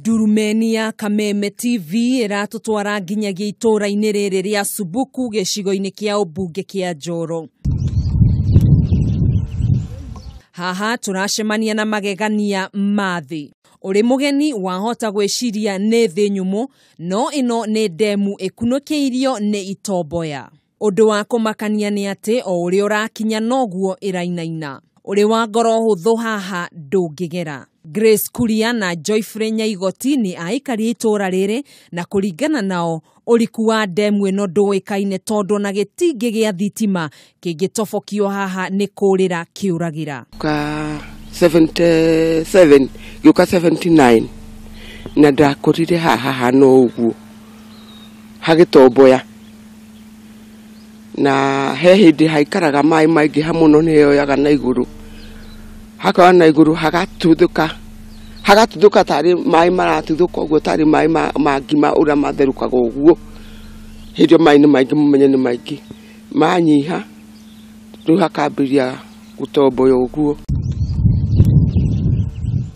Ndurumeni ya Kameme TV ĩratũtwara nginyagia itũũra-inĩ rĩrĩ rĩa Subuku gĩcigo-inĩ kĩa ũmbunge kĩa Njoro. Haha tũracemania na magegania ma thĩ. Ũrĩ mũgeni wahota gwĩciria nĩ thĩ nyũmũ, no ĩno nĩ ndemu ĩkunũkĩirio nĩ itomboya. Ũndũ wa kũmakania nĩ atĩ o ũrĩa ũrakinya noguo ĩrainaina. Ũrĩ wa ngoro hũthũ haha ndũngĩgera. Grace Kuria na Joyfrey Nyaigoti nĩ aikari a itũũra rĩrĩ na kũringana nao ũriku wa ndemu ĩno ndũĩkaine tondũ ona gĩtingĩ gĩa thitima kĩngĩtobokio haha nĩ kũrĩra kĩũragĩra. Ka 77 gĩũka 79 na ndakorire haha hana ũguo hagĩtomboya na he hĩndĩ haikaraga maĩ maingĩha mũno nĩ yoyaga na igũrũ hakoya na igũrũ hagatuthũka hagatuthũka tarĩ maĩ maratuthũka ũguo tarĩ maĩ ma ngima ũrĩa matherũkaga ũguo. Hĩndĩ ĩyo maĩ nĩ maingĩ, mũmenye nĩ maingĩ, manyiha rĩu hakambĩrĩria gũtomboya ũguo.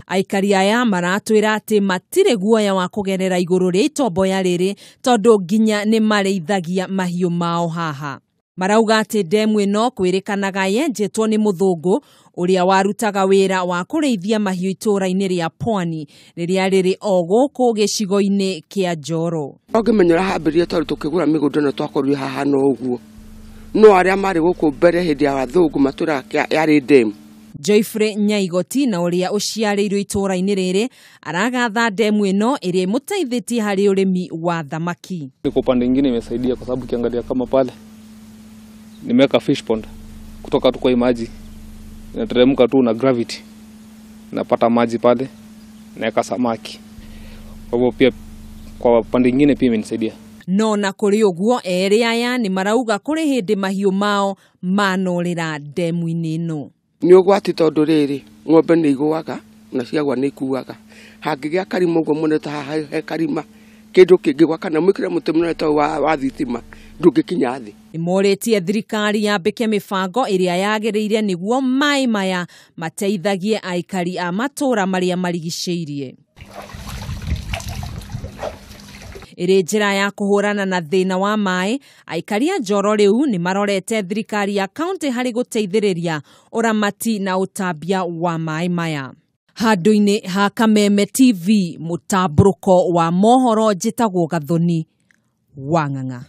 Aikari aya maratwĩra atĩ matirĩ guoya wa kũgerera igũrũ rĩa itomboya rĩrĩ tondũ nginya nĩ marĩithagia mahiũ mao haha. Marauga atĩ ndemu ĩno kwĩrĩkanaga yenjetwo nĩ mũthũngũ ũrĩa warutaga wĩra wa kũrĩithia mahiũ itũũra-inĩ rĩa Pwani rĩrĩa rĩrĩ o gũkũ gĩcigo-inĩ kĩa Njoro. Ũngĩmenya ũrĩa hambĩrĩrie tondũ tũkĩgũra mĩgũnda ĩno twakorirwo haha no ũguo, no arĩa marĩ gũkũ mbere hĩndĩ ya athũngũ matũraga yarĩ ndemu. Joyfrey Nyaigoti na ũrĩa ũciarĩirwo itũũra-inĩ rĩrĩ aragatha ndemu ĩno ĩrĩa ĩmũteithĩtie harĩ ũrĩmi wa thamaki. Kwa upande mwingine imesaidia kwa sababu ukiangalia kama pale nimeweka fish pond kutoka tu kwa maji inateremka tu na gravity, napata maji pale naweka samaki. Kwa hivyo pia kwa upande mwingine pia imenisaidia. No na kũrĩ ũguo erĩ aya nĩ marauga kũrĩ hĩndĩ mahiũ mao manorĩra ndemu-inĩ ĩno. Nĩ ũgwati tondũ rĩrĩ ng'ombe nĩ igũaga na ciagwa nĩ ikuaga. Hangĩgĩa karima ũguo mũnene ta haha he karima kĩndũ kĩngĩgwa kana mwĩkĩre mũtĩ mũnene ta wa thitima ndũngĩkinya thĩ. Nĩmorĩtie thirikari yambĩke mĩbango ĩrĩa yagĩrĩire nĩguo maĩ maya mateithagie aikari a matũũra marĩa marigicĩirie. Ĩrĩ njĩra ya kũhũrana na thĩna wa maĩ, aikari a Njoro rĩu nĩ marorete thirikari ya kaunti harĩ gũteithĩrĩria ũramati na ũtambia wa maĩ maya. Handũ-inĩ ha Kameme TV, mũtambũrũko wa mohoro, njĩtagwo Gathoni wa Ng'ang'a.